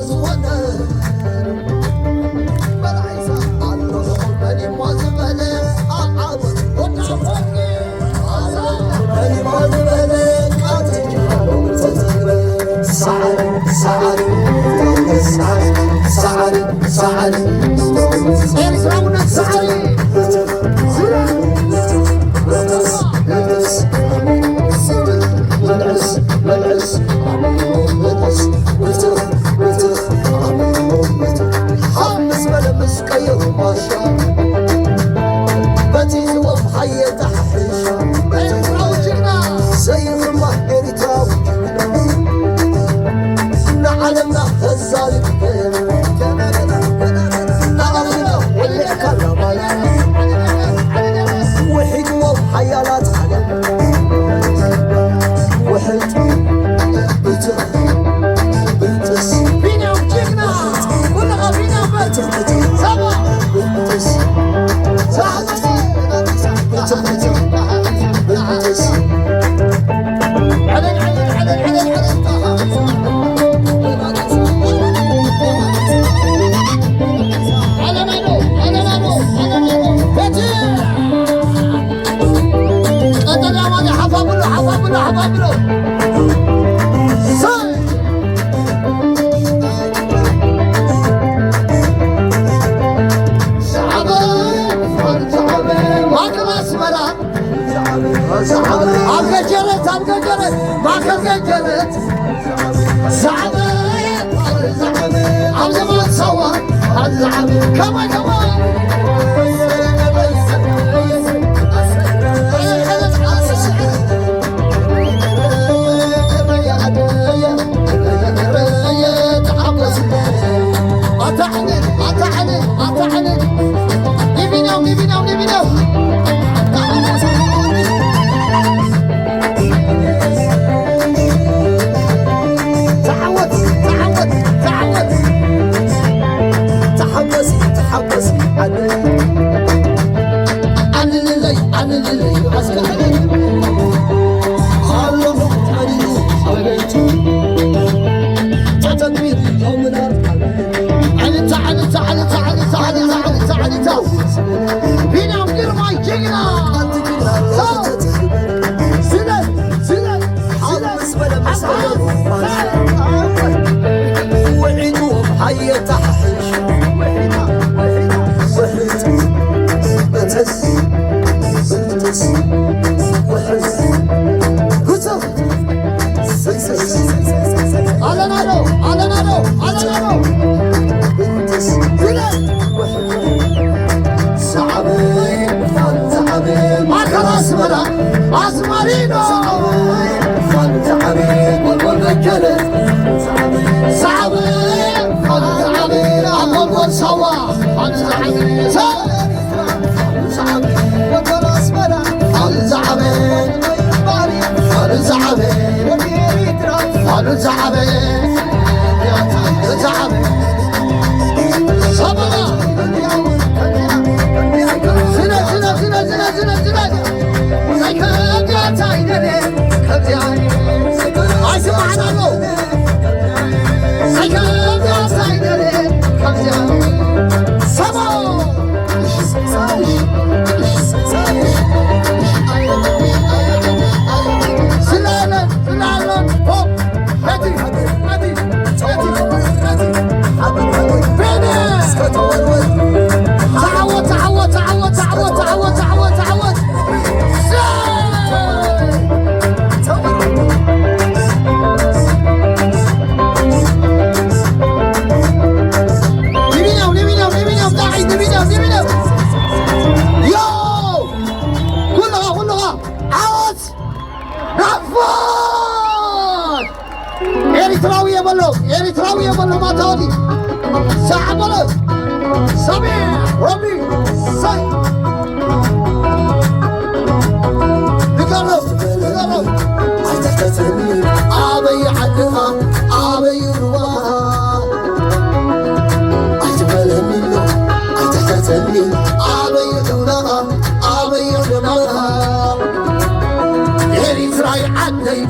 ዝኾነ በላይሳ ኣሎ መን እሞ ዝበለ ኣብ ዓወት ወዲ ኣፈወርቂ። ኣብ ገጀረት፣ ኣብ ገጀረት፣ ማእከል ገጀረት። ዛዕበ፣ ዛዕበ፣ ኣብ ዘመን ሳዋ፣ ዛዕበ፣ ከማይ፣ ከማይ። ኣታ ዕልል፣ ኣታ ዕልል፣ ኣታ ዕልል። ሊቢናው፣ ሊቢናው፣ ሊቢናው። ተዓወት፣ ተዓወት፣ ተዓወት። ተሓጎሲ፣ ተሓጎሲ፣ ዓደይ። ኣልልለይ፣ ኣልልለይ፣ ኣስከ ኣለኹ፣ ኣልልለይ፣ ኣበይቲ። ተተግቢር የውምና። ዓልታ፣ ዓልታ፣ ዓልታ። ቢንያም ግርማይ ጅግና። ሰው። ዝለል፣ ዝለል፣ ዝለል። ውዒሉ ሓየታ ሓሽ። ውሕጥ፣ በተስ፣ በተስ፣ ውሕዝ። ጉዞ። ኣለናዶ፣ ኣለናዶ፣ ኣለናዶ። ማእከል ኣስመራ ኣዝማሪኖ። ሳዕቤ፣ ሳዕቤ፣ ኣብ ጎልጎል ሳዋ። ኩልኻ፣ ኩልኻ፣ ዓወት! ናፋት! ኤሪትራዊ የበሎ፣ ኤሪትራዊ የበሎ፣ ማታወሊ። ሳዕ በሎ። ሳሚ፣ ሮቢ፣ ሳይ። ንገሮ፣ ንገሮ። ኣይትሕተተኒ፣ ኣበይ ዓድኻ፣ ኣበይ ሩባ። ኣይትበለኒ፣ ኣይትሕተተኒ፣ ኣበይ ሩባ። ኣበይ ሩባ። ኤሪትራይ ዓደይ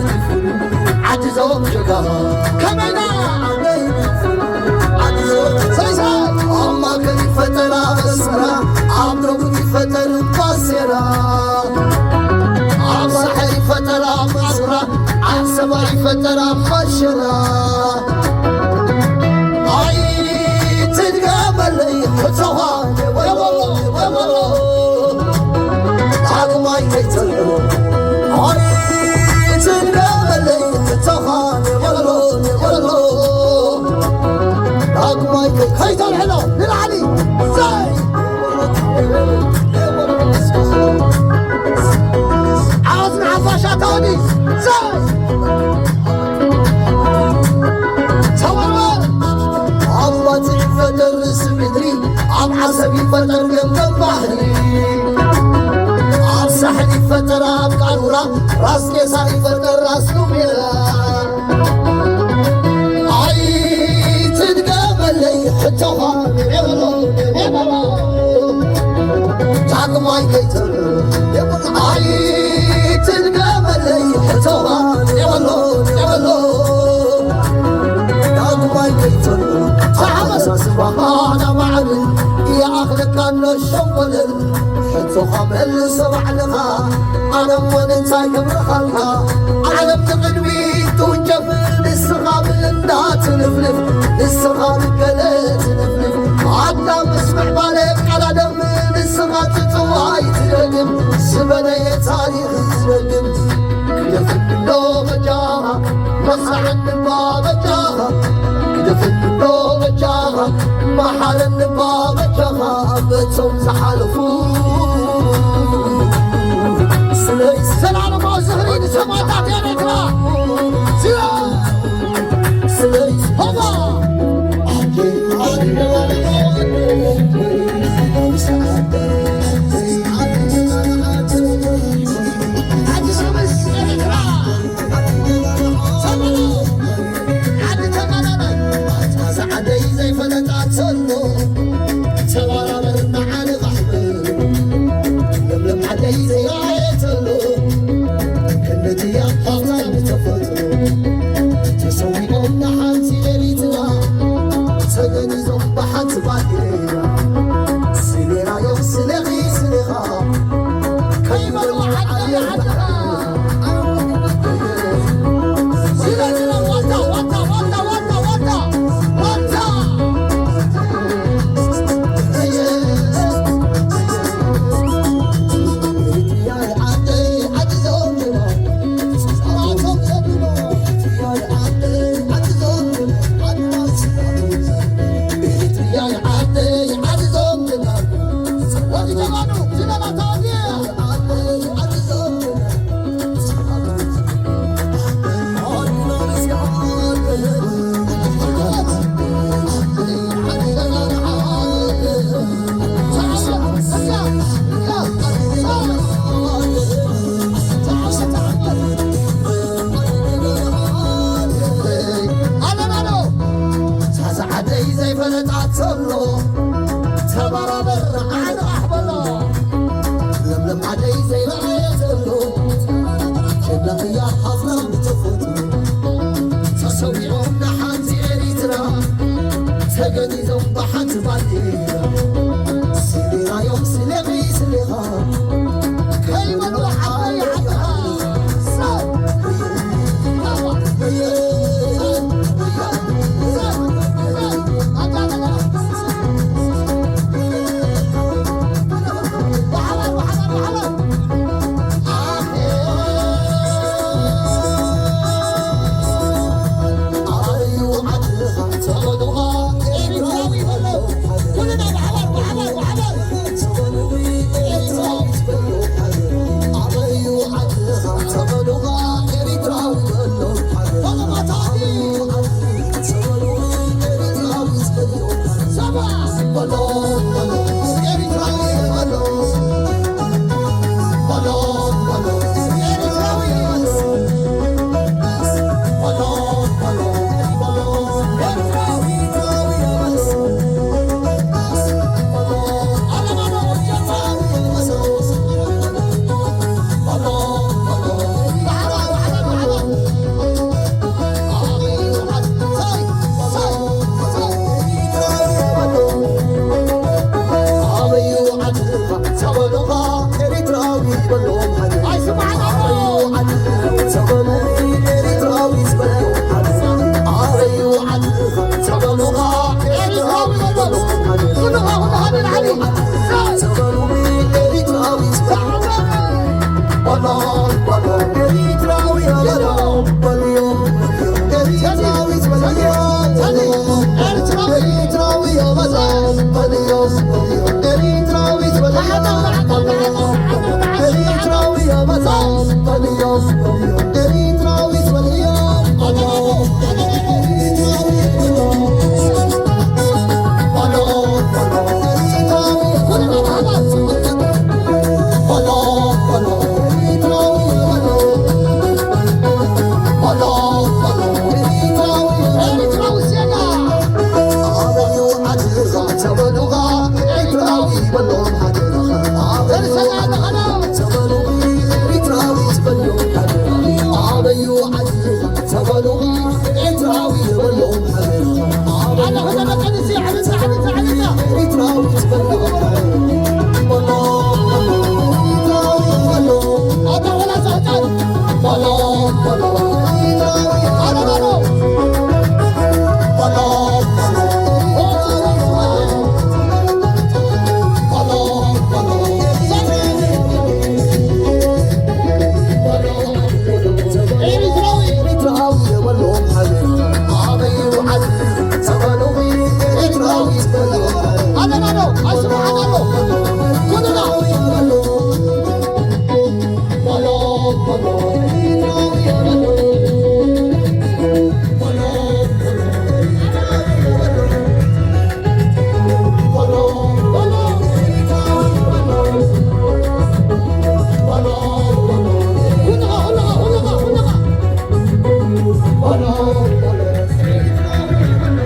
ዓዲ ዞም ጀጋ ከመና ዓደይ ከይተልሕሎ ንላዕሊ ዘይ ዓወት ንሓፋሻ ታወዲ ዘይ ተወርወር ኣብ ባጽዕ ይፈጠር ርእሲ ምድሪ ኣብ ዓሰብ ይፈጠር ገምገም ባሕሪ ኣብ ሳሕል ይፈጠር ኣብ ቃሩራ ራስ ቄሳር ይፈጠር ራስ ሉሜራ ኣይትድገመለይ ሕቶኻ ንዕበሎ ንዕበሎ ዳግማይ ከይትር ኣይትድገመለይ ሕቶኻ ንዕበሎ ንዕበሎ ዳግማይ ከይትር ተሓሳስባኻ ናማዕብል ይኣኽለካ ነሸንቆለል ሕቶኻ መልሶ ባዕልኻ ኣነ እሞ እንታይ ክብርኻልካ ዓለም ንቕድሚት ትውንጨፍ ንስኻ ብእንዳ ትልፍልፍ ንስኻ ብገለ ትልፍልፍ ኣዳም ምስ ምዕባለ ቃላደም ንስኻ ትጽዋይ ትደግም ዝበለየ ታሪኽ ዝደግም ክደፍሎ በጃኻ መሳዕንባ በጃኻ ክደፍሎ በጃኻ መሓረኒ ባበጃኻ በቶም ዝሓለፉ ስለይ ዘላለማዊ ዝኽሪ ንሰማእታት ኤርትራ ስለይ ሆባ ዓዲ ተመናናይ ኣትማዛ ዓደይ ዘይፈለጣ ተሎ ተባራበር ንዓሊ ኻሕብር ለምለም ዓደይ ዘይረኣየ ተሎ ክንድያ ሃፍታ ብተፈጥሮ ተሰዊኦም ንሓንቲ ኤሪትራ ተገኒዞም ብሓንቲ ባንዴራ ስሌራዮም ስሌኺ ስሌኻ ከይበሉ ዓደይ ዓድኻ ዓደይ ዘይፈለጣ ተሎ ተባራበር ዓንቓሕ በሎ ለምለም ዓደይ ዘይረኣየ ዘሎ ጀግና እያ ሃፍታም ብተፈጥሮ ተሰዊኦም ንሓንቲ ኤሪትራ ተገኒዞም ብሓንቲ ባንዴራ ስሌራዮም ስሌኺ ስሌኻ ከይበሉ ዓባይ ዓድኻ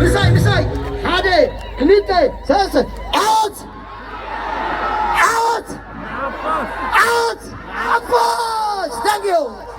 ምሳይ፣ ምሳይ! ሓደ፣ ክልተ፣ ሰለስተ! ዓወት! ዓወት! ዓወት! ዓፋሽ! Thank you!